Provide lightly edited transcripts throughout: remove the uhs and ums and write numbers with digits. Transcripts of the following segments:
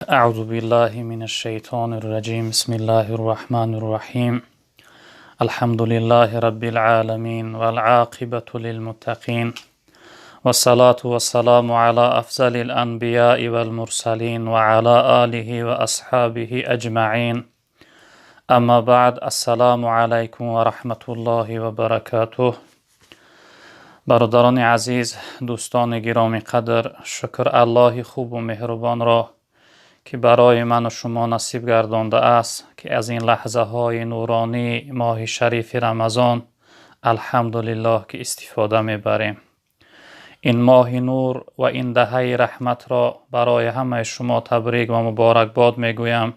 Аъузу биллаҳи минаш-шайтонир раҷим. Бисмиллаҳир раҳмонир раҳим. Алҳамду лиллаҳи роббил оламин вал оқибату лилмуттақин. Вассалату вассаламу ала афзалил анбияи вал мурсалин ва ала олиҳи ва асҳобиҳи аҷмаин. Аммо баъд, ассалому алайкум ва раҳматуллоҳи ва баракотуҳ. Бародарони азиз, дӯстони гиромиқадр, шукр Аллоҳи хубу меҳрубонро, ки барои ману шумо насиб гардондааст, ки аз ин лаҳзаҳои нуронии моҳи шарифи Рамазон, алҳамдулиллоҳ, ки истифода мебарем. Ин моҳи нур ва ин даҳаи раҳматро барои ҳамаи шумо табрик ва муборакбод мегӯям.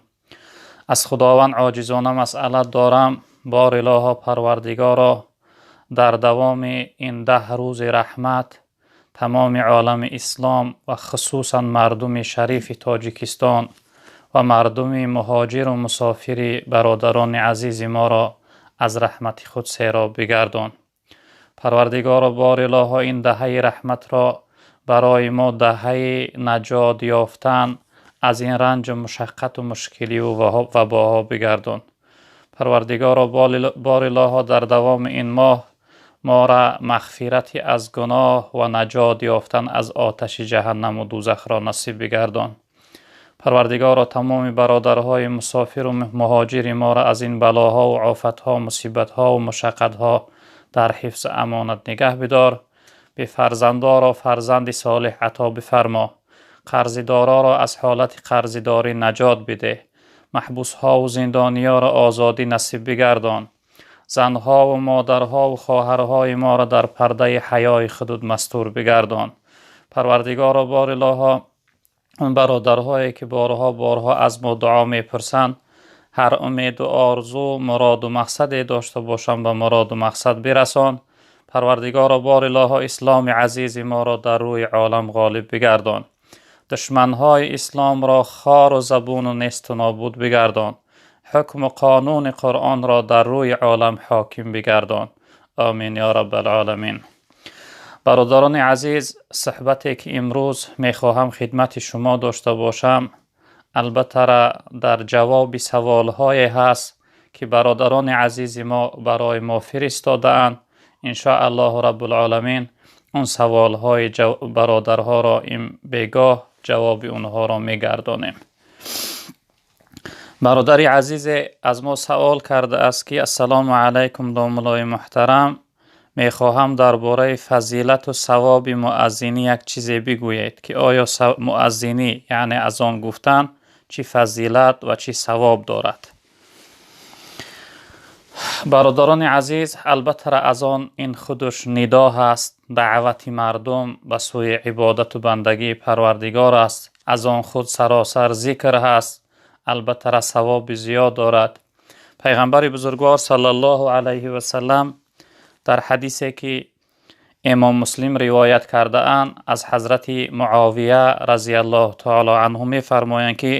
Аз Худованд оҷизона масъалат дорам: бор илоҳо, Парвардигоро, дар давоми ин 10 рӯзи раҳмат тамоми олами ислом ва хусусан мардуми шарифи Тоҷикистон ва мардуми муҳоҷиру мусофири бародарони азизи моро аз раҳмати худ сероб бигардон. Парвардигоро, бор илоҳо, ин даҳаи раҳматро барои мо даҳаи наҷот ёфтан аз ин ранҷу мушаққату мушкиливу вабоҳо бигардон. Парвардигоро, бор илоҳо, дар давоми ин моҳ моро мағфирати аз гуноҳ ва наҷот ёфтан аз оташи ҷаҳаннаму дӯзахро насиб бигардон. Парвардигоро, тамоми бародарҳои мусофиру муҳоҷири моро аз ин балоҳову офатҳо, мусибатҳову мушаққатҳо дар ҳифзу амонат нигаҳ бидор. Бефарзандоро фарзанди солеҳ ато бифармо. Қарздороро аз ҳолати қарздорӣ наҷот бидеҳ. Маҳбусҳову зиндониёро озодӣ насиб бигардон. Занҳову модарҳову хоҳарҳои моро дар пардаи ҳаёи худуд мастур бигардон. Парвардигоро, бор илоҳо, он бародарҳое, ки борҳо борҳо аз мо дуо мепурсанд, ҳар умеду орзу, муроду мақсаде дошта бошанд, ба муроду мақсад бирасон. Парвардигоро, бор илоҳо, исломи азизи моро дар рӯи олам ғолиб бигардон. Душманҳои исломро хору забуну несту нобуд бигардон. Ҳукму қонуни Қуръонро дар рӯи олам ҳоким бигардон. Омин ё раббалоламин. Бародарони азиз, суҳбате, ки имрӯз мехоҳам хидмати шумо дошта бошам, албатта, дар ҷавоби саволҳое ҳаст, ки бародарони азизи мо барои мо фиристодаанд. Иншоаллоҳу раббулоламин, он саволҳои бародарҳоро ин бегоҳ ҷавоби онҳоро мегардонем. Бародари азизе аз мо савол кардааст, ки: «Ассалому алайкум, домулои муҳтарам, мехоҳам дар бораи фазилату савоби муаззинӣ як чизе бигӯед, ки оё муаззинӣ, яъне азон гуфтан, чӣ фазилат ва чӣ савоб дорад?» Бародарони азиз, албатта, азон ин худаш нидо ҳаст, даъвати мардум ба сӯи ибодату бандагии Парвардигор аст. Азон худ саросар зикр ҳаст. Албатта, савоби зиёд дорад. Пайғамбари бузургвор саллаллоҳу алайҳи васалам дар ҳадисе, ки Имом Муслим ривоят кардаанд, аз ҳазрати Муовия разияллоҳу таоло анҳу мефармоянд, ки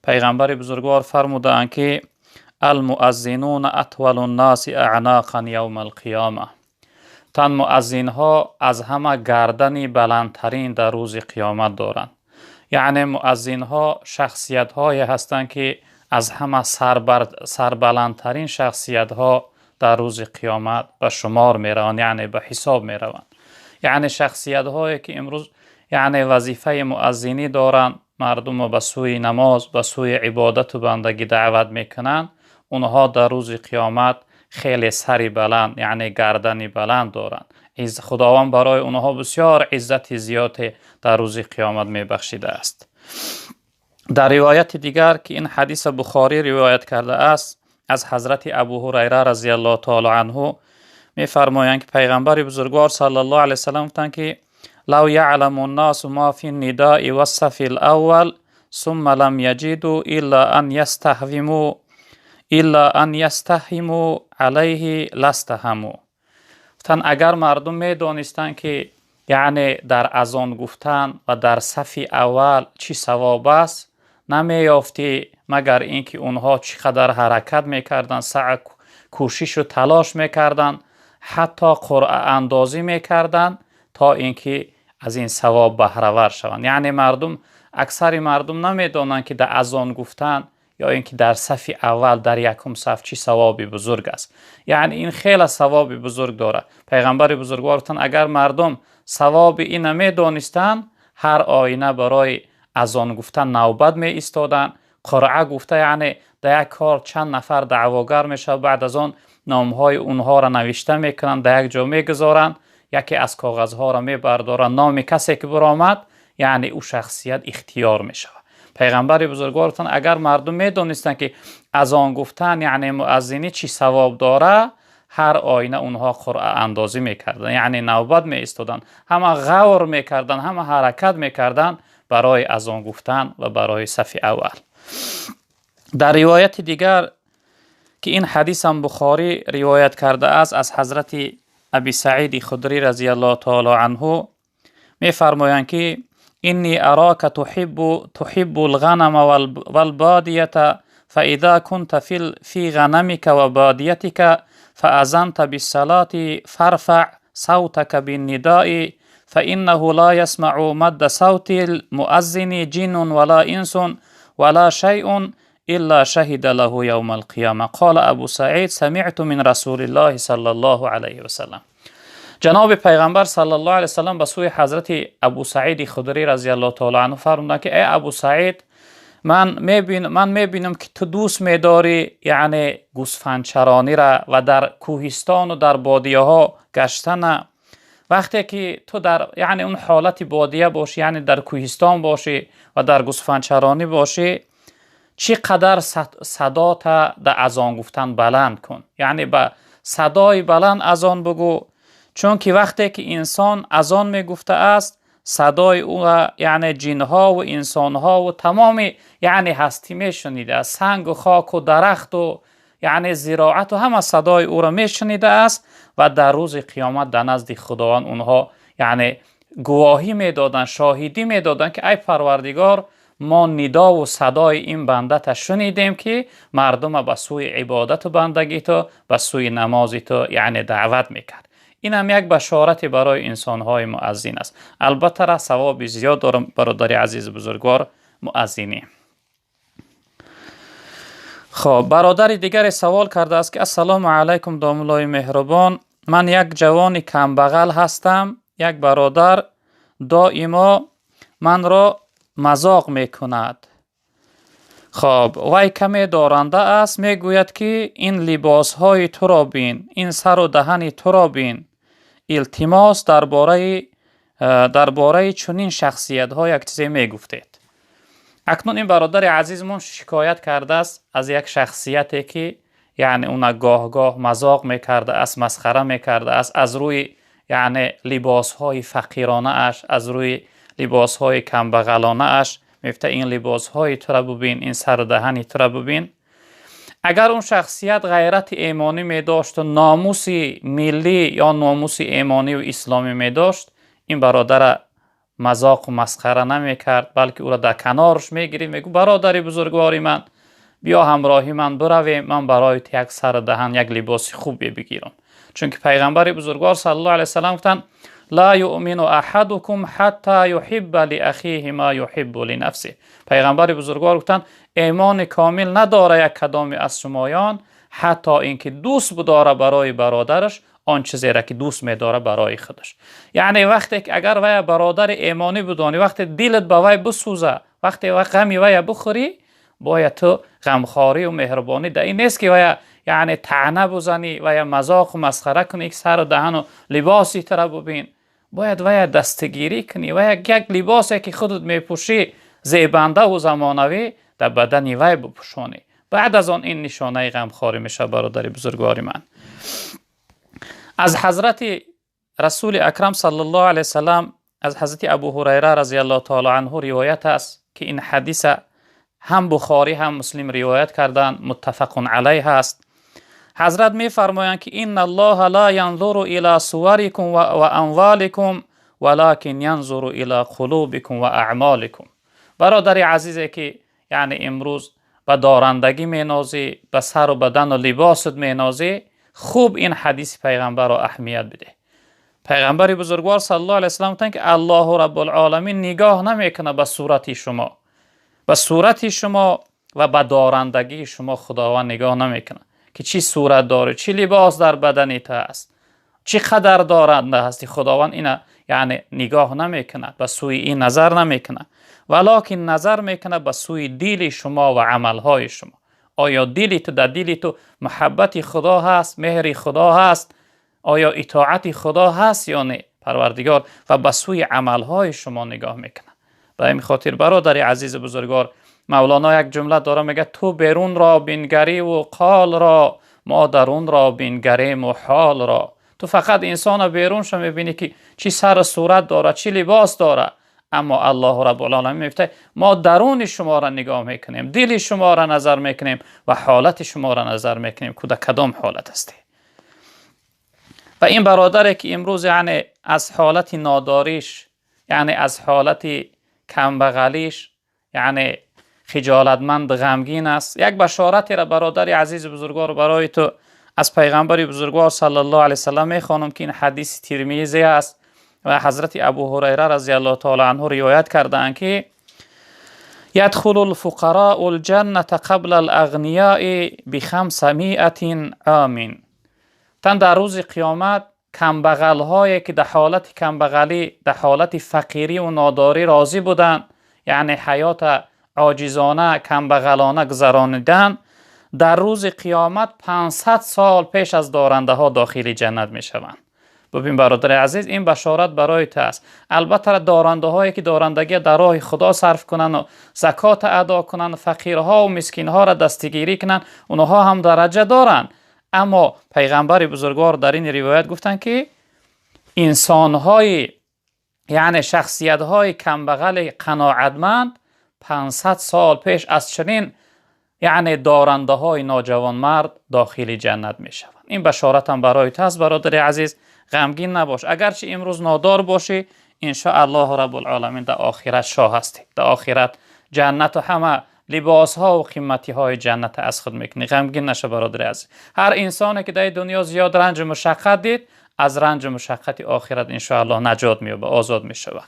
пайғамбари бузургвор фармудаанд, ки المؤذنون أطول الناس أعناقا يوم القيامة. Тан муаззинҳо аз ҳама гардани баландтарин дар рӯзи қиёмат доранд. Яъне муаззинҳо шахсиятҳое ҳастанд, ки аз ҳама сарбаландтарин шахсиятҳо дар рӯзи қиёмат ба шумор мераванд, яъне ба ҳисоб мераванд. Яъне шахсиятҳое, ки имрӯз, яъне, вазифаи муаззинӣ доранд, мардумро ба сӯи намоз, ба сӯи ибодату бандагӣ даъват мекунанд, онҳо дар рӯзи қиёмат хеле сари баланд, яъне гардани баланд доранд. Худованд барои онҳо бисёр иззати зиёде дар рӯзи қиёмат мебахшидааст. Дар ривояти дигар, ки ин ҳадиса Бухорӣ ривоят кардааст, аз ҳазрати Абу Ҳурайра разияллоҳу таоло анҳу мефармоянд, ки пайғамбари бузургвор саллаллоҳу алайҳи васаллам гуфтанд, ки لو يعلم الناس ما في النداء والصف الأول ثم لم يجدوا إلا أن يستهموا عليه لاستهموا. Гуфтанд, агар мардум медонистанд, ки, яъне, дар азон гуфтан ва дар сафи аввал чӣ савоб аст, намеёфтӣ, магар ин ки онҳо чӣ қадар ҳаракат мекарданд, саъ, кӯшишу талош мекарданд, ҳатто қуръаандозӣ мекарданд, то ин ки аз ин савоб баҳравар шаванд. Яъне мардум Аксари мардум намедонанд, ки дар азон гуфтан ё инки дар сафи аввал, дар якум саф чӣ савоби бузург аст. Яъне ин хеле савоби бузург дорад. Паёмбари бузургвор гуфтанд, агар мардум савоби инро медонистанд, ҳар оина барои азон гуфтан навбат меистоданд. Қуръа гуфта, яъне дар як кор чанд нафар даъвогар мешавад, баъд аз он номҳои онҳоро навишта мекунанд, дар як ҷо мегузоранд, яке аз коғазҳоро мебардоранд, номи касе ки баромад, яъне ӯ шахсият ихтиёр мешавад. Паёмбари бузургвор гуфтанд, агар мардум медонистанд, ки азон гуфтан, яъне муаззинӣ чӣ савоб дорад, ҳар оина онҳо қуръаандозӣ мекарданд, яъне навбат меистоданд, ҳама ғавр мекарданд, ҳама ҳаракат мекарданд барои азон гуфтан ва барои сафи аввал. Дар ривояти дигар, ки ин ҳадис ҳам Бухорӣ ривоят кардааст, аз ҳазрати Абӣ Саиди Худрӣ разияллоҳу таъоло анҳу мефармоянд, ки إني أراك تحب الغنم والبادية فإذا كنت في غنمك وباديتك فأذنت بالصلاة فارفع صوتك بالنداء فإنه لا يسمع مد صوت المؤذن جن ولا إنس ولا شيء إلا شهد له يوم القيامة. قال أبو سعيد سمعت من رسول الله صلى الله عليه وسلم. Ҷаноби Паёмбар саллаллоҳу алайҳи васаллам ба сӯи ҳазрати Абу Саиди Худрӣ разияллоҳу таъоло анҳу фармуданд, ки эй Абу Саид, ман мебинам, ки ту дӯст медорӣ, яъне гӯсфандчарониро ва дар кӯҳистон ва дар бодияҳо гаштана. Вақте ки ту дар, яъне, он ҳолати бодия бошӣ, яъне дар кӯҳистон бошӣ ва дар гӯсфандчаронӣ бошӣ, чӣ қадар садота дар азон гуфтан баланд кун, яъне ба садои баланд азон бигӯ, чунки вақте ки инсон азон мегуфтааст, садои ӯ, яъне ҷинҳо ва инсонҳо ва тамоми, яъне, ҳастӣ мешунидааст, санг ва хок ва дарахт ва, яъне, зироат ва ҳама садои ӯро мешунидааст ва дар рӯзи қиёмат дар назди Худованд онҳо, яъне, гувоҳӣ медоданд, шоҳидӣ медоданд, ки эй Парвардигор, мо нидо ва садои ин бандата шунидем, ки мардумро ба сӯи ибодат ва бандагии ту, ба сӯи намози ту, яъне, даъват мекард. Ин ҳам як башорате барои инсонҳои муаззин аст. Албатта ра савоби зиёд дорам, бародари азизи бузургвор, муаззинӣ. Хоб, бародари дигаре савол кардааст, ки ассалому алайкум, домуллои меҳрубон, ман як ҷавони камбағал ҳастам, як бародар доимо манро мазоқ мекунад. Хоб, вай каме доранда аст, мегӯяд, ки ин либосҳои туро бин, ин сару даҳани туро бин. Илтимос, дар бораи чунин шахсиятҳо як чизе мегуфтед. Акнун ин бародари азизмон шикоят кардааст аз як шахсияте, ки, яъне, уна гоҳ-гоҳ мазоқ мекардааст, масхара мекардааст аз рӯи, яъне, либосҳои фақиронааш, аз рӯи либосҳои камбағалонааш. Мегуфта, ин либосҳои тура бубин, ин сару даҳани тура бубин. Агар он шахсият ғайрати эмонӣ медошту номуси миллӣ ё номуси эмонию исломӣ медошт, ин бародара мазоқу масхара намекард, балки ӯро дар канораш мегирифт, мегӯ: бародари бузургвори ман, биё ҳамроҳи ман биравем, ман барои ту як сару даҳан, як либоси хубе бигирам. Чунки Пайғамбари бузургвор саллаллоҳу алайҳи васаллам гуфтанд: لا يؤمن أحدكم حتى يحب لأخيه ما يحب لنفسه. Пайғамбари бузургвор гуфтанд, имони комил надора як кадоме аз шумоён, ҳатто инки дӯст бидора барои бародараш он чизеро, ки дӯст медора барои худаш. Яъне вақте ки агар вая бародари эмонӣ бидонӣ, вақте дилат ба вай бисӯза, вақте ғами вая бихӯрӣ, бояд ту ғамхорӣ ва меҳрубонӣ дар ин нест, ки вая, яъне, таъна бизанӣ, вая мазоқу масхара кунӣ, ки сару даҳану либоси тура бубин. Бояд вая дастгирӣ кунӣ ва як либосе, ки худат мепӯшӣ, зебандаву замонавӣ, дар бадани вай бипӯшонӣ. Баъд аз он ин нишонаи ғамхорӣ мешавад, бародари бузургвори ман. Аз ҳазрати Расули Акрам саллаллоҳу алайҳи васаллам, аз ҳазрати Абу Ҳурайра разияллоҳу таъоло анҳу ривоят аст, ки ин ҳадиса ҳам Бухорӣ, ҳам Муслим ривоят карданд, муттафақун алайҳ аст. Ҳазрат мефармоянд, ки إن الله لا ينظر إلى صوركم وأموالكم ولكن ينظر إلى قلوبكم وأعمالكم. Бародари азизе, ки, яъне, имрӯз ба дорандагӣ менозӣ, ба сару бадану либосат менозӣ, хуб ин ҳадиси Пайғамбарро аҳамият бидеҳ. Пайғамбари бузургвор саллаллоҳу алайҳи васаллам гуфтанд, ки Аллоҳу Раббулъоламин нигоҳ намекунад ба сурати шумо, ба сурати шумо ва ба дорандагии шумо Худованд нигоҳ намекунад, ки чӣ сурат дорӣ, чӣ либос дар бадани ту аст, чӣ қадар доранда ҳастӣ. Худованд ина яъне нигоҳ намекунад, ба сӯи ин назар намекунад, валокин назар мекунад ба сӯи дили шумо ва амалҳои шумо. Оё дили ту, дар дили ту муҳаббати Худо ҳаст, меҳри Худо ҳаст, оё итоати Худо ҳаст ё не? Парвардигор ва ба сӯи амалҳои шумо нигоҳ мекунад. Ба ин хотир бародари азизи бузургвор, Мавлоно як ҷумла дора, мегӯяд: ту берунро бингариву қолро, мо дарунро бингариму ҳолро. Ту фақат инсонро берунша мебинӣ, ки чӣ сару сурат дорад, чӣ либос дорад, аммо Аллоҳу Раббулъоламин мегӯяд: мо даруни шуморо нигоҳ мекунем, дили шуморо назар мекунем ва ҳолати шуморо назар мекунем, ки дар кадом ҳолат ҳастӣ. Ва ин бародаре ки имрӯз яъне аз ҳолати нодориш, яъне аз ҳолати камбағалиш, яъне хиҷолатманд, ғамгин аст, як башоратеро, бародари азизи бузургвор, барои ту аз пайғамбари бузургвор саллаллоҳу алайҳи васаллам мехонам, ки ин ҳадиси Тирмизӣ аст ва ҳазрати Абу Ҳурайра разияллоҳу таъала анҳу ривоят кардаанд, ки ядхулу лфуқароу лҷанната қабла лағнияи бихамсамиатин омин. Тан дар рӯзи қиёмат камбағалҳое ки дар ҳолати камбағалӣ, дар ҳолати фақирӣ ва нодорӣ розӣ буданд, яъне ҳаёта оҷизона, камбағалона гузарониданд, дар рӯзи қиёмат 500 сол пеш аз дорандаҳо дохили ҷаннат мешаванд. Бибин, бародари азиз, ин башорат барои ту аст. Албатта, дорандаҳое ки дорандагия дар роҳи Худо сарф кунанд ва закот адо кунанд, фақирҳо ва мискинҳоро дастгирӣ кунанд, онҳо ҳам дараҷа доранд. Аммо пайғамбари бузургвор дар ин ривоят гуфтанд, ки инсонҳои, яъне шахсиятҳои камбағали қаноатманд 500 сол пеш аз чунин яъне дорандаҳои ноҷавонмард дохили ҷаннат мешаванд. Ин башоратам барои ту аст, бародари азиз, ғамгин набош. Агарчи имрӯз нодор бошӣ, иншоаллоҳу Раббулъоламин дар охират шоҳ ҳастӣ, дар охират ҷаннату ҳама либосҳо ва қиматиҳои ҷаннат аз худ мекунӣ. Ғамгин наша, бародари азиз. Ҳар инсоне ки дар дунё зиёд ранҷу мушаққат дид, аз ранҷу мушаққати охират иншоаллоҳ наҷот меёбад, озод мешавад.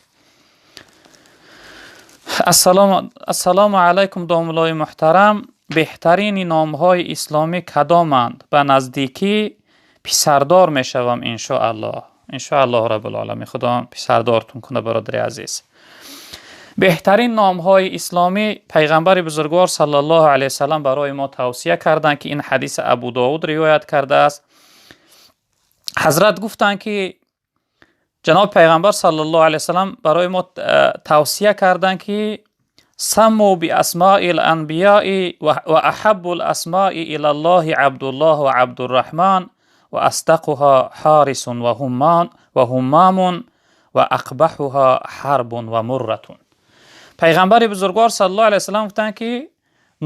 Ассалому алайкум, домуллои муҳтарам, беҳтарини номҳои исломӣ кадоманд? Ба наздикӣ писардор мешавам, иншоаллоҳ. Иншоаллоҳ Раббулъоламин, Худо писардортон кунад, бародари азиз. Беҳтарин номҳои исломӣ, пайғамбари бузургвор саллаллоҳу алайҳи васаллам барои мо тавсия карданд, ки ин ҳадиси Абу Довуд ривоят кардааст. Ҳазрат гуфтанд, ки ҷаноби пайғамбар саллаллоҳу алайҳи васаллам барои мо тавсия карданд, ки самму биасмаи ланбияи ва аҳаббу ласмаи илаллоҳи Абдуллоҳ ва Абдурраҳман ва асдақуҳа Ҳорисун ва Ҳуммамун ва ақбаҳуҳа Ҳарбун ва Мурратун. Пайғамбари бузургвор саллаллоҳу алайҳи васаллам гуфтанд, ки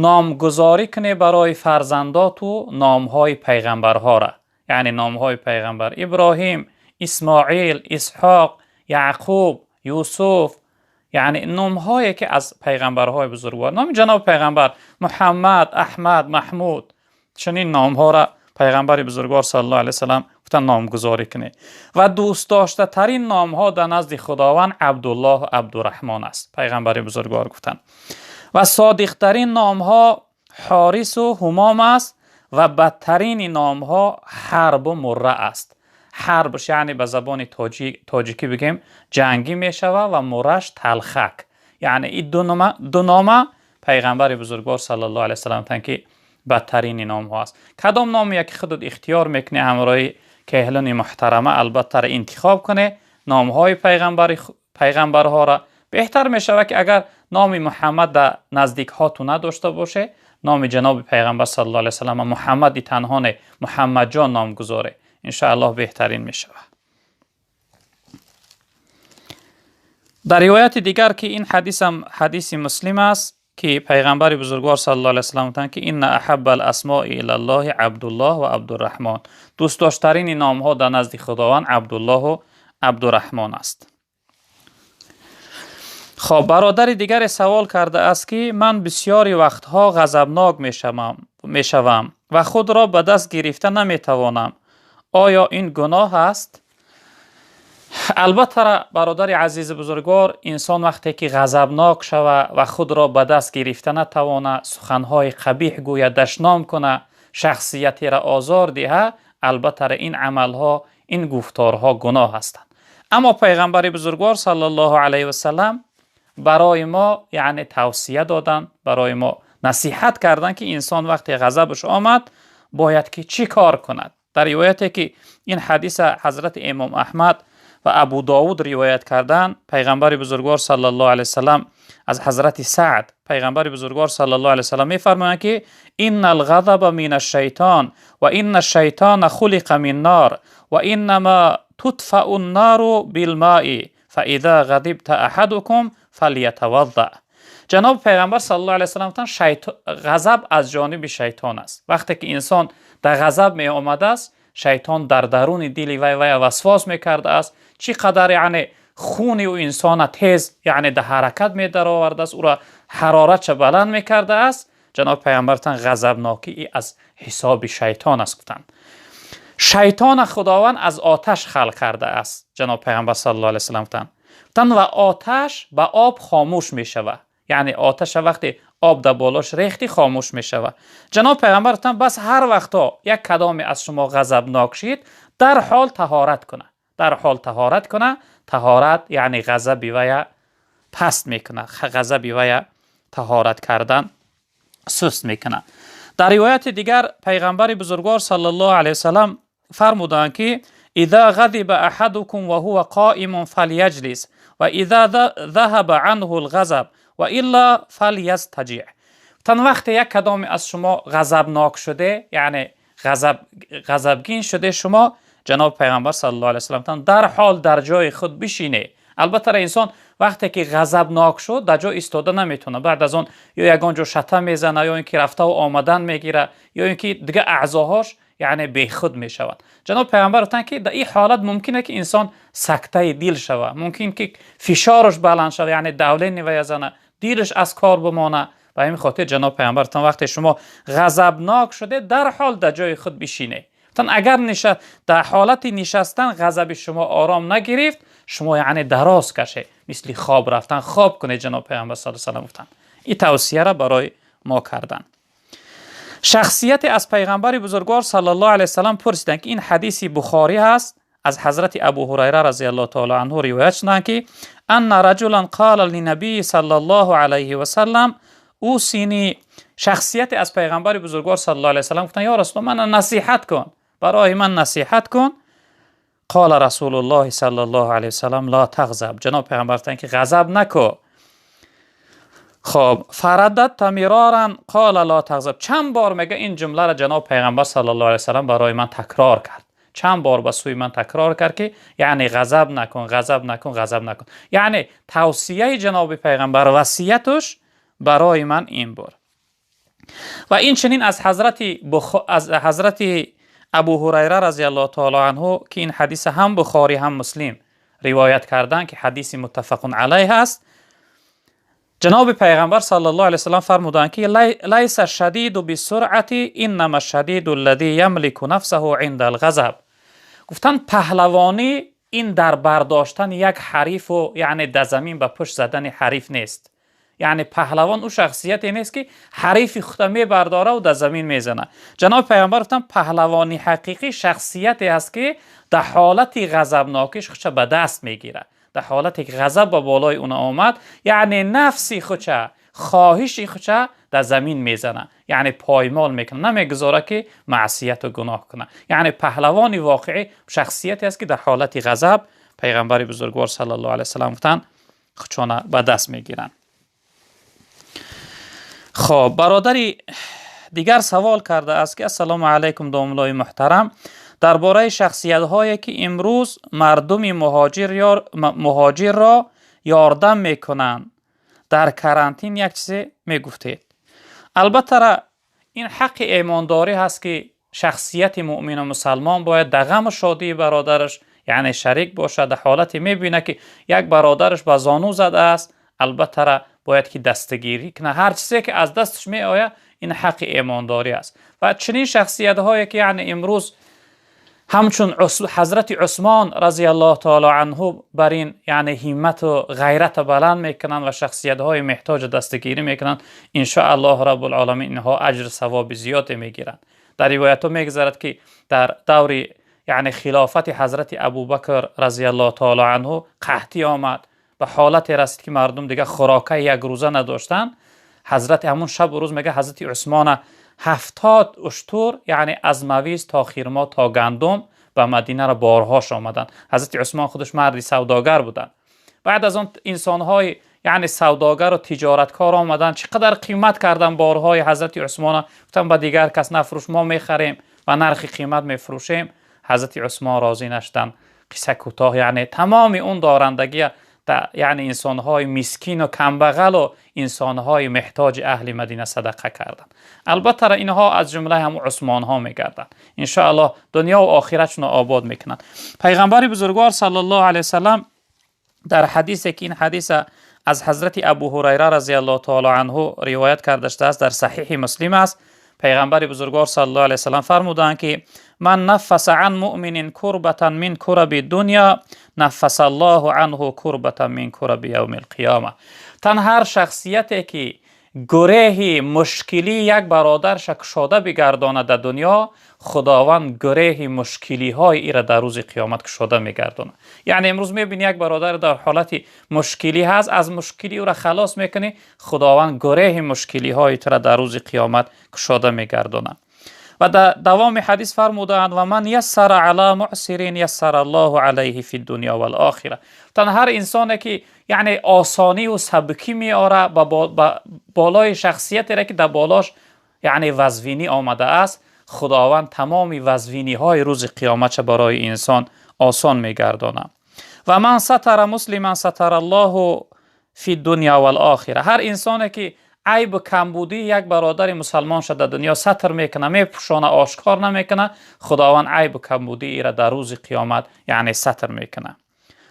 номгузорӣ кунед барои фарзандоту номҳои пайғамбарҳоро, яъне номҳои пайғамбар Иброҳим, Исмоил, Исҳоқ, Яъқуб, Юсуф, яъне номҳое ки аз пайғамбарҳои бузургвор, номи ҷаноби пайғамбар Муҳаммад, Аҳмад, Маҳмуд, чунин номҳоро пайғамбари бузургвор саллаллоҳу алайҳи васаллам гуфтанд номгузорӣ кунед. Ва дӯстдоштатарин номҳо дар назди Худованд Абдуллоҳ ва Абдурраҳмон аст, пайғамбари бузургвор гуфтанд. Ва содиқтарин номҳо Ҳорису Ҳумом аст ва бадтарини номҳо Ҳарбу Мурра аст. Ҳарбш яъне ба забони тоҷикӣ бигем ҷангӣ мешавад ва мурраш талхак. Яъне ин ду нома пайғамбари бузургвор саллаллоҳу алайҳи васаллам гуфтанд, ки бадтарини номҳо аст. Кадом номе ки худат ихтиёр мекунӣ, ҳамроҳи кеҳлуни муҳтарама албатта интихоб кунӣ номҳои пайғамбарҳоро. Беҳтар мешавад, ки агар номи Муҳаммад дар наздикҳоту надошта боше, номи ҷаноби пайғамбар саллаллоҳу алайҳи васаллам Муҳаммади танҳо не, Муҳаммадҷон номгузоре, иншоаллоҳ беҳтарин мешавад. Дар ривояти дигар, ки ин ҳадисам ҳадиси Муслим аст, ки пайғамбари бузургвор саллаллоҳу алайҳи васаллам гуфтанд, ки инна аҳабба аласмои илаллоҳи Абдуллоҳ ва Абдурраҳмон. Дӯстдоштарини номҳо дар назди Худованд Абдуллоҳу Абдурраҳмон аст. Хоб, бародари дигаре савол кардааст, ки ман бисёри вақтҳо ғазабнок мешавам ва худро ба даст гирифта наметавонам. Оё ин гуноҳ аст? Албатта, бародари азизи бузургвор, инсон вақте ки ғазабнок шава ва худро ба даст гирифта натавона, суханҳои қабеҳ гӯяд, дашном куна, шахсиятеро озор диҳад, албатта ин амалҳо, ин гуфторҳо гуноҳ ҳастанд. Аммо паёмбари бузургвор саллаллоҳу алайҳи васаллам барои мо яъне тавсия доданд, барои мо насиҳат карданд, ки инсон вақте ғазабаш омад бояд ки чӣ кор кунад. Дар ривояте ки ин ҳадис ҳазрати имом Аҳмад ва Абу Довуд ривоят карданд, паёмбари бузургвор саллаллоҳу алайҳи васаллам аз ҳазрати Саъд, паёмбари бузургвор саллаллоҳу алайҳи васаллам мефармоянд, ки иннал ғазаба минаш-шайтон ва иннаш-шайтона хулиқа мин нор ва иннамо тутфаун-нору бил-мои фаизо ғазибта аҳадукум фалятавазза. Ҷаноби паёмбар саллаллоҳу алайҳи васаллам гуфтанд, ғазаб аз ҷониби шайтон аст. Вақте ки инсон дар ғазаб меомадааст, шайтон дар даруни дили вай васвас мекардааст, чӣ қадар яъне хуни ӯ инсона тез яъне дар ҳаракат медаровардааст, ӯро ҳароратша баланд мекардааст. Ҷаноби паёмбар гуфтанд, ғазабнокӣ аз ҳисоби шайтон аст. Гуфтанд, шайтона Худованд аз оташ халқ кардааст. Ҷаноби паёмбар саллаллоҳу алайҳи васаллам гуфтанд, ва оташ ба об хомӯш мешавад. Яъне оташа вақте об дар болош рехтӣ хомӯш мешавад. Ҷаноби паёмбар гуфтанд, бас ҳар вақто як кадоме аз шумо ғазабнок шид, дар ҳол таҳорат кунад, дар ҳол таҳорат кунад. Таҳорат яъне ғазаби вая паст мекунад, ғазаби вая таҳорат кардан суст мекунад. Дар ривояти дигар паёмбари бузургвор саллаллоҳу алайҳи васаллам фармуданд, ки иза ғазиба аҳадукум ва ҳува қоимун фалйаҷлис ва иза заҳаба анҳу л-ғазаб ва илла фалйастаҷиъ. Тан вақте як кадоме аз шумо ғазабнок шуде, яъне ғазабгин шуде шумо, ҷаноби паёмбар саллаллоҳу алайҳи васаллам гуфтанд, дар ҳол дар ҷои худ бишине. Албатта инсон вақте ки ғазабнок шуд, дар ҷой истода наметавонад. Баъд аз он ё ягон ҷо шата мезанад, ё ин ки рафтаву омадан мегирад, ё ин ки дигар аъзоҳош яъне бехуд мешавад. Ҷаноби паёмбар гуфтанд, ки дар ин ҳолат мумкин аст, ки инсон сактаи дил шавад, мумкин ки фишораш баланд шавад, яъне давление вая зана, дилаш аз кор бимонад. Ба ҳамин хотир ҷаноби паёмбар гуфтанд, вақте шумо ғазабнок шуде, дар ҳол дар ҷои худ бишине. Гуфтанд, агар дар ҳолати нишастан ғазаби шумо ором нагирифт, шумо яъне дароз кашед, мисли хоб рафтан хоб кунед. Ҷаноби паёмбар саллаллоҳу алайҳи васаллам гуфтанд. Ин тавсияро барои мо карданд. Шахсияте аз паёмбари бузургвор саллаллоҳу алайҳи васаллам пурсиданд, ки ин ҳадиси Бухорӣ ҳаст, аз ҳазрати Абу Ҳурайра разияллоҳу таоло анҳу ривоят шуданд, ки анна раҷулан қола линабии саллаллоҳу алайҳи васаллам усини. Шахсияте аз паёмбари бузургвор саллаллоҳу алайҳи васаллам гуфтанд, ё расулуллоҳ, мана насиҳат кун, барои ман насиҳат кун. Қола расулуллоҳи саллаллоҳу алайҳи васаллам ла тағзаб. Ҷаноби паёмбар гуфтанд, ки ғазаб наку. Хоб, фараддадта мироран қола ла тағзаб. Чанд бор мега ин ҷумларо ҷаноби паёмбар саллаллоҳу алайҳи васаллам барои ман такрор кард, чанд бор ба сӯи ман такрор кард, ки яъне ғазаб накун, ғазаб накун, ғазаб накун. Яъне тавсияи ҷаноби паёмбар, васияташ барои ман ин буд. Ва инчунин аз ҳазрати Абу Ҳурайра разияллоҳу таоло анҳу, ки ин ҳадиса ҳам Бухорӣ ҳам Муслим ривоят карданд, ки ҳадиси муттафақун алайҳ аст, ҷаноби паёмбар саллаллоҳу алайҳи васаллам фармуданд, ки лайса шадиду бисуръати иннама шадиду аллази ямлику нафсаҳу инда алғазаб. Гуфтанд, паҳлавонӣ ин дар бардоштани як ҳарифу яъне дар замин ба пушт задани ҳариф нест. Яъне паҳлавон ӯ шахсияте нест, ки ҳарифи худро мебардора ва дар замин мезанад. Ҷаноби паёмбар гуфтанд, паҳлавони ҳақиқӣ шахсияте аст, ки дар ҳолати ғазабнокиш худша ба даст мегирад. Дар ҳолате ки ғазаб ба болои ӯ омад, яъне нафси худша, хоҳиши худша дар замин мезанад, яъне поймол мекунад, намегузорад, ки маъсияту гуноҳ кунад. Яъне паҳлавони воқеӣ шахсияте аст, ки дар ҳолати ғазаб, паёмбари бузургвор саллаллоҳу алайҳи васаллам гуфтанд, худшона ба даст мегиранд. Хоб, бародари дигар савол кардааст, ки ассалому алайкум, домуллои муҳтарам, дар бораи шахсиятҳое, ки имрӯз мардуми муҳоҷирро ёрдам мекунанд дар карантин, як чизе мегуфтед. Албатта, ин ҳаққи имондорӣ ҳаст, ки шахсияти муъмину мусалмон бояд дар ғаму шодии бародараш яъне шарик бошад. Дар ҳолате мебинад, ки як бародараш ба зону задааст, албатта бояд ки дастгирӣ кунад, ҳар чизе ки аз дасташ меояд. Ин ҳаққи имондорӣ аст. Ва чунин шахсиятҳое, ки яъне имрӯз Ҳамчун ҳазрати Усмон разияллоҳу таоло анҳу бар ин яъне ҳиммату ғайрата баланд мекунанд ва шахсиятҳои меҳтоҷ дастгирӣ мекунанд, иншоаллоҳ раббулъоламин инҳо аҷру савоби зиёде мегиранд. Дар ривоятҳо мегузарад, ки дар даври яъне хилофати ҳазрати Абубакр разияллоҳу таоло анҳу қаҳтӣ омад, ба ҳолате расид, ки мардум дигар хӯрокаи якрӯза надоштанд. Ҳазрати ҳамун шабу рӯз мега ҳазрати Усмона 70 уштур, яъне аз мавиз то хирмо то гандум ба Мадинаро борҳош омаданд. Ҳазрати Усмон худаш марди савдогар буданд. Баъд аз он инсонҳои яъне савдогару тиҷораткор омаданд, чӣ қадар қимат кардан борҳои ҳазрати Усмона, гуфтанд ба дигар кас нафурӯш, мо мехарем, ба нархи қимат мефурӯшем. Ҳазрати Усмон розӣ нашуданд. Қисса кӯтоҳ, яъне тамоми он дорандагия яъне инсонҳои мискину камбағалу инсонҳои меҳтоҷи аҳли Мадина садақа карданд. Албатта инҳо аз ҷумлаи ҳамун усмонҳо мегарданд. Иншоаллоҳ дунё ва охиратшонро обод мекунанд. Пайғамбари бузургвор саллаллоҳу алайҳи васаллам дар ҳадисе, ки ин ҳадиса аз ҳазрати Абу Ҳурайра разияллоҳу таоло анҳу ривоят карда шудааст, дар Саҳиҳи Муслим аст, пайғамбари бузургвор саллаллоҳу алайҳи васаллам фармуданд, ки ман наффаса ан муъминин курбатан мин кураби дунё наффаса аллоҳу анҳу курбатан мин кураби явмил қиёма. Тан ҳар шахсияте, ки гуреҳи мушкилӣ як бародарша кушода бигардонад дар дунё, Худованд гуреҳи мушкилиҳои ира дар рӯзи қиёмат кушода мегардонад. Яъне имрӯз мебини як бародар дар ҳолати мушкилӣ ҳаст, аз мушкилӣ ӯра халос мекунӣ, Худованд гуреҳи мушкилиҳои тура дар рӯзи қиёмат кушода мегардонад. Ва дар давоми ҳадис фармудаанд: ва ман яссара ала муъсирин яссара аллоҳу алайҳи фи дунё вал охира. Тан ҳар инсоне, ки яъне осониву сабукӣ меорад ба болои шахсиятере, ки дар болош яъне вазвинӣ омадааст, Худованд тамоми вазвиниҳои рӯзи қиёматша барои инсон осон мегардонад. Ва ман сатара муслиман сатара аллоҳу фи дунё вал охира. Ҳар инсоне, ки айбу камбудии як бародари мусалмонша дар дунё сатр мекунад, мепӯшона, ошкор намекунад, Худованд айбу камбудии ира дар рӯзи қиёмат яъне сатр мекунад.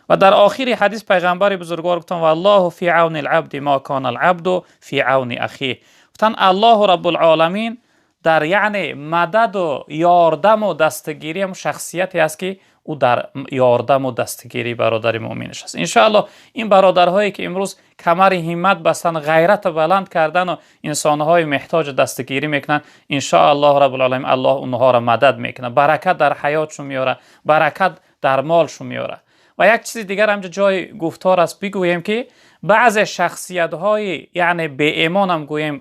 Ва дар охири ҳадис пайғамбари бузургвор гуфтанд: валлоҳу фи авни алабди мо кона алабду фи авни ахиҳ. Гуфтанд Аллоҳу раббулъоламин дар яъне мададу ёрдаму дастгирӣ ҳам шахсияте аст, ки ӯ дар ёрдаму дастгирии бародари муъминаш аст. Иншоаллоҳ ин бародарҳое, ки имрӯз камари ҳиммат бастанд, ғайрату баланд кардану инсонҳои меҳтоҷ дастгирӣ мекунанд, иншоаллоҳ раббулъоламин Аллоҳ онҳоро мадад мекунад, баракат дар ҳаётшон меорад, баракат дар молшон меорад. Ва як чизи дигар ҳамҷо ҷои гуфтор аст бигӯем, ки баъзе шахсиятҳои яъне беэмонам гӯем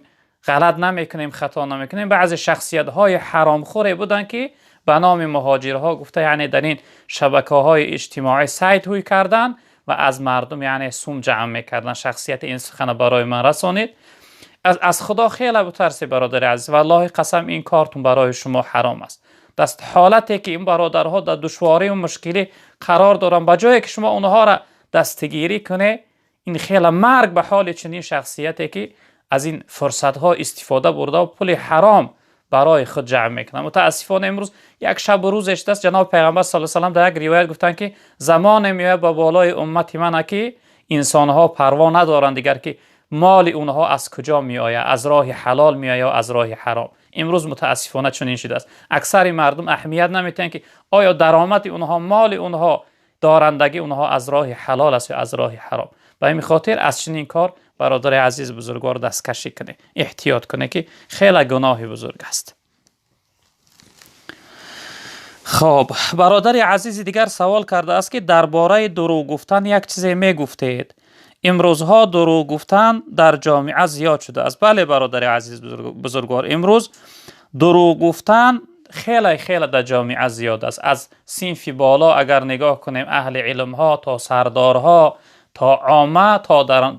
ғалат намекунем, хато намекунем, баъзе шахсиятҳои ҳаромхӯре буданд, ки ба номи муҳоҷирҳо гуфта яъне дар ин шабакаҳои иҷтимоӣ сайт ҳуй карданд ва аз мардум яъне сум ҷамъ мекарданд. Шахсияти ин сухана барои ман расонид. Аз Худо хеле бутарсед, бародари азиз, валлоҳи қасам, ин кортун барои шумо ҳаром аст. Даст ҳолате, ки ин бародарҳо дар душворию мушкилӣ қарор доранд, ба ҷое ки шумо онҳоро дастгирӣ кунед, ин хеле марг ба ҳоли чунин шахсияте, ки аз ин фурсатҳо истифода бурда пули ҳаром барои худ ҷамъ мекунад. Мутаассифона имрӯз як шабу рӯзе шудааст. Ҷаноби пайғамбар саллаллоҳу алайҳи васаллам дар як ривоят гуфтанд, ки замоне меояд ба болои уммати мана, ки инсонҳо парво надоранд дигар, ки моли онҳо аз куҷо меояд, аз роҳи ҳалол меояд ё аз роҳи ҳаром. Имрӯз мутаассифона чунин шудааст. Аксари мардум аҳамият намедиҳанд, ки оё даромади онҳо, моли онҳо, дорандагии онҳо аз роҳи ҳалол аст ё аз роҳи ҳаром. Ба ҳамин хотир аз чунин кор, бародари азиз бузургвор, дасткашӣ кунед, эҳтиёт кунед, ки хеле гуноҳи бузург аст. Хоб, бародари азизи дигар савол кардааст, ки дар бораи дурӯғ гуфтан як чизе мегуфтед. Имрӯзҳо дурӯғ гуфтан дар ҷомеа зиёд шудааст. Бале, бародари азиз бузургвор, имрӯз дурӯғ гуфтан хеле хеле дар ҷомеа зиёд аст. Аз синфи боло агар нигоҳ кунем, аҳли илмҳо то сардорҳо то омма то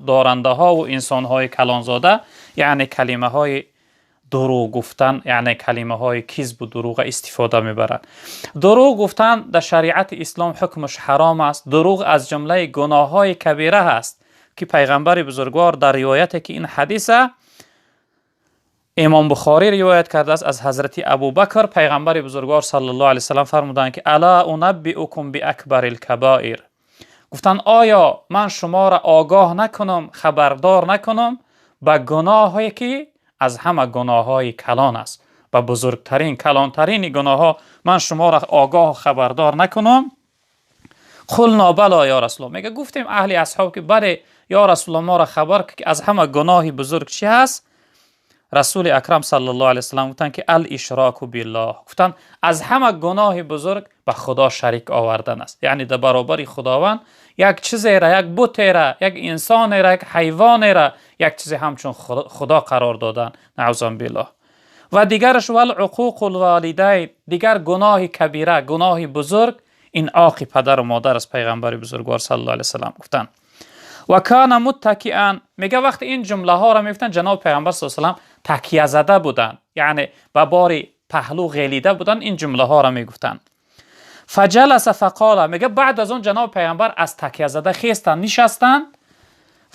дорандаҳову инсонҳои калонзода, яъне калимаҳои дурӯғ гуфтан, яъне калимаҳои кизбу дурӯға истифода мебаранд. Дурӯғ гуфтан дар шариати ислом ҳукмаш ҳаром аст. Дурӯғ аз ҷумлаи гуноҳҳои кабира ҳаст, ки пайғамбари бузургвор дар ривояте, ки ин ҳадиса Имом Бухорӣ ривоят кардааст аз ҳазрати Абубакр, пайғамбари бузургвор саллаллоҳу алайҳи васаллам фармуданд, ки ала унаббиукум биакбарил кабоир. Гуфтанд: оё ман шуморо огоҳ накунам, хабардор накунам ба гуноҳе, ки аз ҳама гуноҳҳои калон аст? Ба бузургтарин, калонтарин гуноҳҳо ман шуморо огоҳ хабардор накунам? Қулно бало ё расулуллоҳ. Мега гуфтем аҳли асҳоб ки бале ё расулуллоҳ, моро хабар ки аз ҳама гуноҳи бузург чӣ ҳаст? Расули акрам саллаллоҳу алайҳи васаллам гуфтанд ки ал-ишроку биллоҳ. Гуфтанд аз ҳама гуноҳи бузург ба Худо шарик овардан аст. Яъне дар баробари Худованд як чизеро, як бутеро, як инсонеро, як ҳайвонеро, як чизе ҳамчун Худо қарор додан. Наъузу биллоҳ. Ва дигараш вал-уқуқул волидайн, дигар гуноҳи кабира, гуноҳи бузург ин оқи падару модар аст. Пайғамбари бузургвор саллаллоҳу алайҳи васаллам гуфтанд. Ва кана муттакиан, мега вақте ин ҷумлаҳоро мегуфтанд, ҷаноби пайғамбар саллаллоҳу алайҳи васаллам такя зада буданд, яъне ба бори паҳлӯ ғелида буданд, ин ҷумлаҳоро мегуфтанд. Фаҷаласа фақола, мега баъд аз он ҷаноби пайғамбар аз такя зада хестанд, нишастанд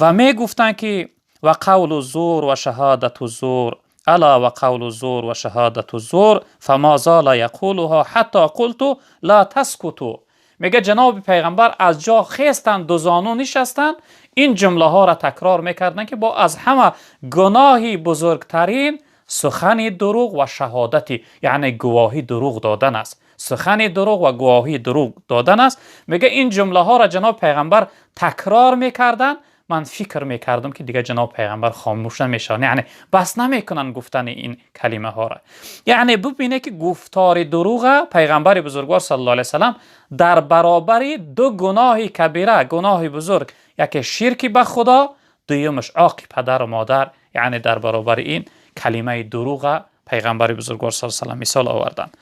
ва мегуфтанд ки ва қавлу зур ва шаҳодату зур, ала ва қавлу зур ва шаҳодату зур, фама зала яқулуҳа ҳатто қулту ла таскуту. Мега ҷаноби пайғамбар аз ҷо хестанд, дузону нишастанд, ин ҷумлаҳоро такрор мекарданд ки бо аз ҳама гуноҳи бузургтарин сухани дурӯғ ва шаҳодати, яъне гувоҳи дурӯғ додан аст. Сухани дурӯғ ва гувоҳи дурӯғ додан аст. Мега ин ҷумлаҳоро ҷаноби пайғамбар такрор мекарданд. Ман фикр мекардам ки дигар ҷаноби пайғамбар хомӯш намешаванд, яъне бас намекунанд гуфтани ин калимаҳоро. Яъне бубинед ки гуфтори дурӯға пайғамбари бузургвор саллаллоҳу алайҳи васаллам дар баробари ду гуноҳи кабира, гуноҳи бузург, яке ширки ба Худо, дуюмаш оқи падару модар, яъне дар баробари ин калимаи дурӯға пайғамбари бузургвор саллаллоҳу алайҳи васаллам мисол оварданд.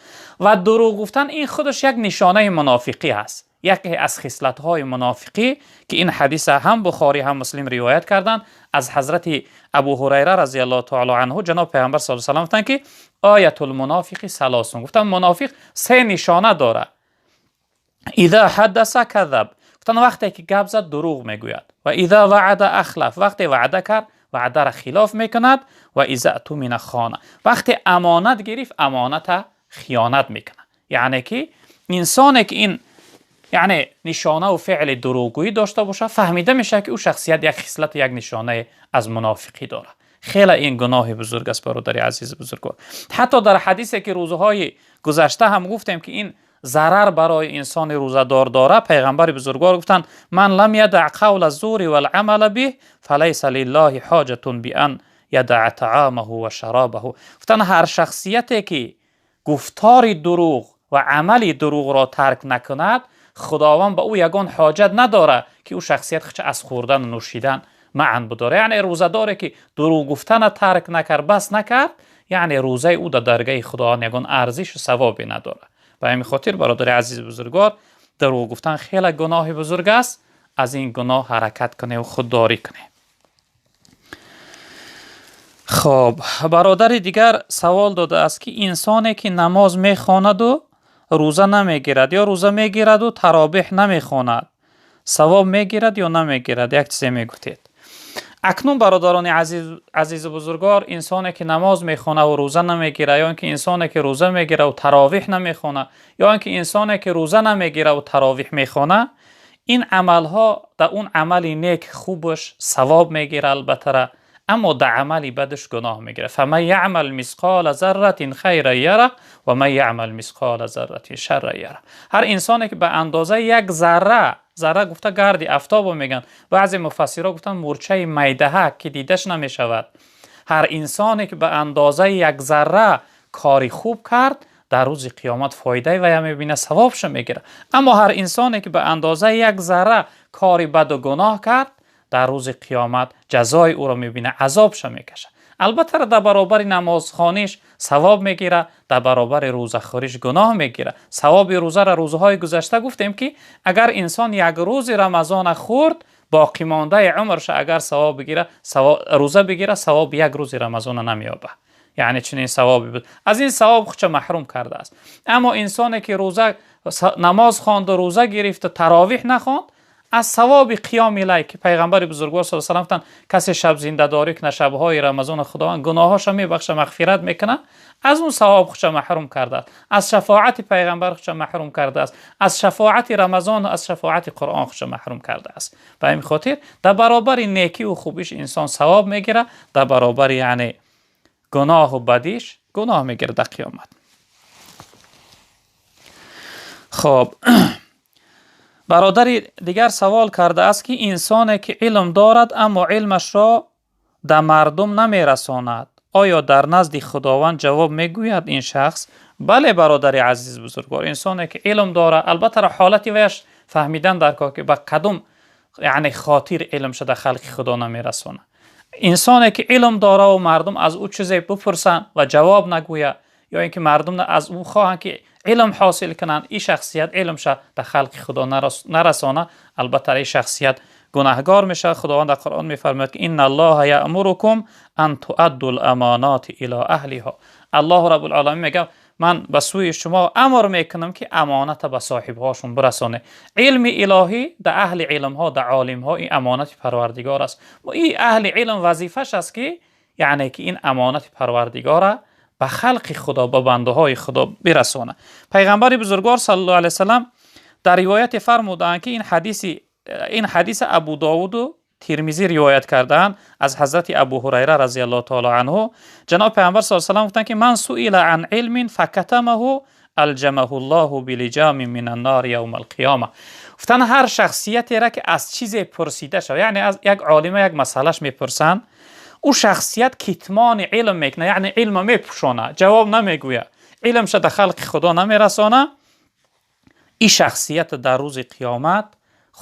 Ва дурӯғ гуфтан ин худаш як нишонаи мунофиқӣ аст, яке аз хислатҳои мунофиқӣ ки ин ҳадиса ҳам Бухорӣ ҳам Муслим ривоят карданд аз ҳазрати Абу Ҳурайра разияллоҳу таоло анҳу. Ҷаноби пайғамбар саллаллоҳу алайҳи васаллам гуфтанд ки оятул мунофиқи салосун. Гуфтанд мунофиқ се нишона дорад. Иза ҳаддаса казаб, гуфтанд вақте ки гап зад дурӯғ мегӯяд. Ва иза ваъада ахлаф, вақте ваъда кард ваъдаро хилоф мекунад. Ва иза атумина хона, вақте амонат гирифт амоната хиёнат мекунад. Яъне ки инсоне ки ин яъне нишонаву феъли дурӯғгӯӣ дошта бошад, фаҳмида мешавад ки ӯ шахсият як хислату як нишонае аз мунофиқӣ дорад. Хеле ин гуноҳи бузург аст, бародари азизи бузургвор. Ҳатто дар ҳадисе ки рӯзҳои гузашта ҳам гуфтем ки ин зарар барои инсони рӯзадор дорад, пайғамбари бузургвор гуфтанд ман лам ядаъ қавла зури валъамала биҳ фалайса лиллаҳи ҳоҷатун биан ядаъ таъомаҳу ва шаробаҳу. Гуфтанд ҳар шахсияте ки гуфтори дурӯғ ва амали дурӯғро тарк накунад, Худованд ба ӯ ягон ҳоҷат надорад ки ӯ шахсият худша аз хӯрдану нӯшидан маън бидорад. Яъне рӯзадоре ки дурӯғ гуфтана тарк накард, бас накард, яъне рӯзаи ӯ дар даргаҳи Худованд ягон арзишу савобе надорад. Ба ҳамин хотир бародари азизи бузургвор, дурӯғ гуфтан хеле гуноҳи бузург аст. Аз ин гуноҳ ҳаракат кунем, худдорӣ кунем. Хоб, бародари дигар савол додааст ки инсоне ки намоз мехонаду рӯза намегирад ё рӯза мегираду таробеҳ намехонад, савоб мегирад ё намегирад? Як чизе мегуфтед. Акнун бародарони азизу бузургвор, инсоне ки намоз мехонаву рӯза намегирад, ё ин ки инсоне ки рӯза мегираву таровиҳ намехона, ё ин ки инсоне ки рӯза намегираву таровиҳ мехона, ин амалҳо дар он амали нек хубаш савоб мегирад албаттара, аммо дар амали бадаш гуноҳ мегирад. Фаман яъмал мисқола зарратин хайран яра ва ман яъмал мисқола зарратин шарран яра. Ҳар инсоне ки ба андозаи як зарра, зарра гуфта гарди афтобо мегӯянд, баъзе муфассиро гуфтанд мурчаи майдаҳак ки дидаш намешавад, ҳар инсоне ки ба андозаи як зарра кори хуб кард, дар рӯзи қиёмат фоидаи вая мебинад, савобшо мегирад. Аммо ҳар инсоне ки ба андозаи як зарра кори баду гуноҳ кард, дар рӯзи қиёмат ҷазои ӯро мебинад, азобша мекашад. Албатта дар баробари намозхониш савоб мегирад, дар баробари рӯзахӯриш гуноҳ мегирад. Савоби рӯзаро рӯзҳои гузашта гуфтем ки агар инсон як рӯзи рамазона хӯрд, боқимондаи умрша агар савоб бигирад, рӯза бигирад, савоби як рӯзи рамазона намеёбад. Яъне чунин савобе буд, аз ин савоб худша маҳрум кардааст. Аммо инсоне ки рӯза намоз хонду рӯза гирифту таровиҳ нахонд, аз савоби қиёми лай ки пайғамбари бузургвор саллаллоҳу алайҳи васаллам гуфтанд касе шаб зиндадорӣ кунад шабҳои рамазона, Худованд гуноҳҳоша мебахша, мағфират мекунад, аз он савоб худша маҳрум кардааст, аз шафоати пайғамбар худша маҳрум кардааст, аз шафоати рамазон, аз шафоати Қуръон худша маҳрум кардааст. Ба ҳамин хотир дар баробари некиву хубиш инсон савоб мегирад, дар баробари яъне Гуноҳу бадиш гуноҳ мегирад дар қиёмат. Хоб, бародари дигар савол кардааст, ки инсоне ки илм дорад, аммо илмашро да мардум намерасонад, оё дар назди Худованд ҷавоб мегӯяд ин шахс? Бале, бародари азиз бузургвор, инсоне ки илм дорад, албатта ҳолати ваяш фаҳмидан дар кор, ки ба кадом, яъне, хотир илм шуда халқи Худо намерасонад. Инсоне ки илм дора ва мардум аз ӯ чизе бипурсанд ва ҷавоб нагӯяд, ё ин ки мардум аз ӯ хоҳанд ки илм ҳосил кунанд, ин шахсият илмша дар халқи Худо нарасона, албатта ин шахсият гунаҳгор мешавад. Худованд дар Қуръон мефармояд, ки إن الله يأمركم أن تؤدوا الأمانات إلى أهلها. Аллоҳ Раббулъоламин мегӯяд: ман ба сӯи шумо амр мекунам, ки амоната ба соҳибҳошон бирасонед. Илми илоҳӣ да аҳли илмҳо, да олимҳо, ин амонати Парвардигор аст. Ин аҳли илм вазифаш аст, ки, яъне, ки ин амонати Парвардигора ба халқи Худо, ба бандаҳои Худо бирасонад. Пайғамбари бузургвор саллаллоҳу алайҳи васаллам дар ривояте фармудаанд, ки ин ҳадиса Абу Довуду Тирмизӣ ривоят кардаанд аз ҳазрати Абу Ҳурайра разияллоҳу таоло анҳу. Ҷаноби Пайғамбар с салам гуфтанд, ки من سئل عن علم فكتمه ألجمه الله بلجام من النار يوم القيامة. Гуфтанд, ҳар шахсиятеро ки аз чизе пурсида шавад, яъне аз як олима як масъалаш мепурсанд, ӯ шахсият китмони илм мекунад, яъне илма мепӯшонад, ҷавоб намегӯяд, илмша да халқи Худо намерасонад, ин шахсият дар рӯзи қиёмат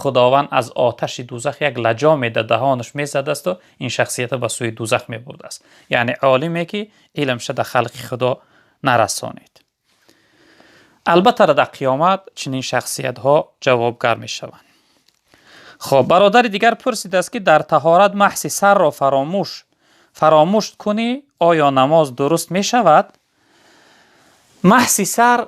Худованд аз оташи дузах як лаҷоме дар даҳонаш мезадасту ин шахсията ба сӯи дузах мебурдааст. Яъне олиме ки илмша дар халқи Худо нарасонид, албатта дар қиёмат чунин шахсиятҳо ҷавобгар мешаванд. Хоб, бародари дигар пурсидааст, ки дар таҳорат маҳси сарро фаромӯш кунӣ, оё намоз дуруст мешавад? Маҳси сар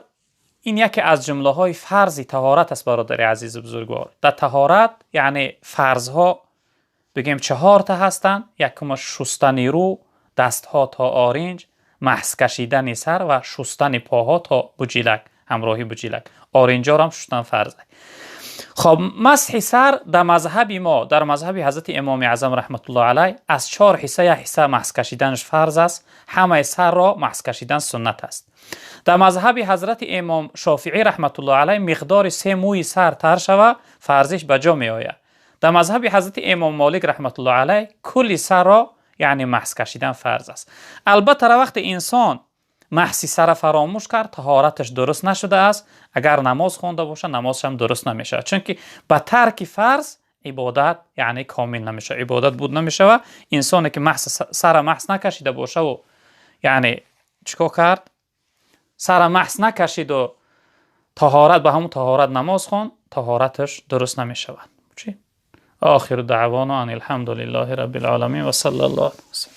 ин яке аз ҷумлаҳои фарзи таҳорат аст, бародари азизу бузургвор. Дар таҳорат, яъне, фарзҳо бигем чаҳорта ҳастанд: якумаш шустани рӯ, дастҳо то оринҷ, маҳс кашидани сар ва шустани поҳо то буҷилак, ҳамроҳи буҷилак. Оринҷорам шустан фарз. Хоб, масҳи сар дар мазҳаби мо, дар мазҳаби ҳазрати Имоми Аъзам раҳматуллоҳ алайҳ, аз чор ҳисса як ҳисса маҳс кашиданаш фарз аст, ҳамаи сарро маҳс кашидан суннат аст. Дар мазҳаби ҳазрати Имом Шофиӣ раҳматуллоҳ алайҳ миқдори се мӯи сар тар шава, фарзиш ба ҷо меояд. Дар мазҳаби ҳазрати Имом Молик раҳматуллоҳ алайҳ кулли сарро, яъне, маҳс кашидан фарз аст. Албатта, вақте инсон маҳси сара фаромӯш кард, таҳораташ дуруст нашудааст. Агар намоз хонда бошад, намозшам дуруст намешавад, чунки ба тарки фарз ибодат, яъне, комил намешавад, ибодат буд намешавад. Инсоне ки сара маҳс накашида бошаву, яъне, чӣ кор кард, сара маҳс накашиду таҳорат, ба ҳамун таҳорат намоз хонд, таҳораташ дуруст намешавад. آخر دعوانا أن الحمد لله رب العالمين وصلى الله وسلم.